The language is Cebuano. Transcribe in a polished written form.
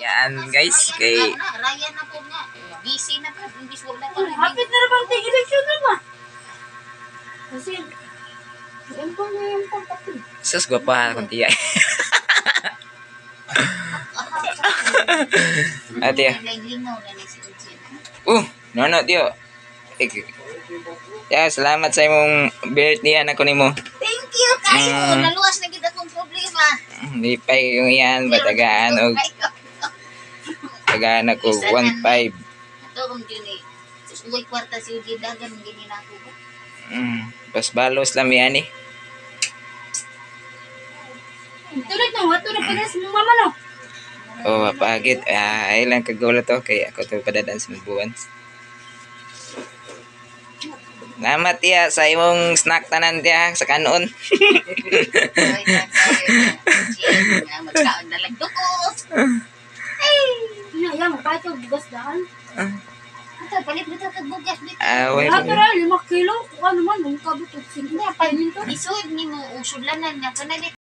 Yan guys, kay Na, Ryan na po nga. Busy na po. Imbis wala pa rin. Hapit na naman tig eleksyon na ba? Kasi, yan pa na yung pampapil. Sus, gwapa akong tiya. Ah, tiya. Lingaw na ni si Eugene. No, tiyo. Eh, ya, salamat sa imong birthday anak ko nimo. Thank you kayo. Naluwas na gid akong problema. Lipay yung iyan, batagaan og tagaan ako 1.5. Ato kung yun eh. Sus, uy, kwarta si Eugene dagan gini na ako. Bas balos lang yan eh. Tulad na, wato na pala sa mama no. Oh, pagit. Ah, ay lang kagulo to kay ako to padadaan sa buwan. Salamat tiya sa imong snack tanan tiya sa kanon. Uy, tatay, Eugene, nga, magkaon na lang dukot. Yan, yan, magpahit og bugas daan. Ito, palit mo ito kag bugas dito. Ah, wait. Lahat na 5 kilo, kung ano man, mong kabot og 5 pa Isod ni mo, usudlanan nga, kanali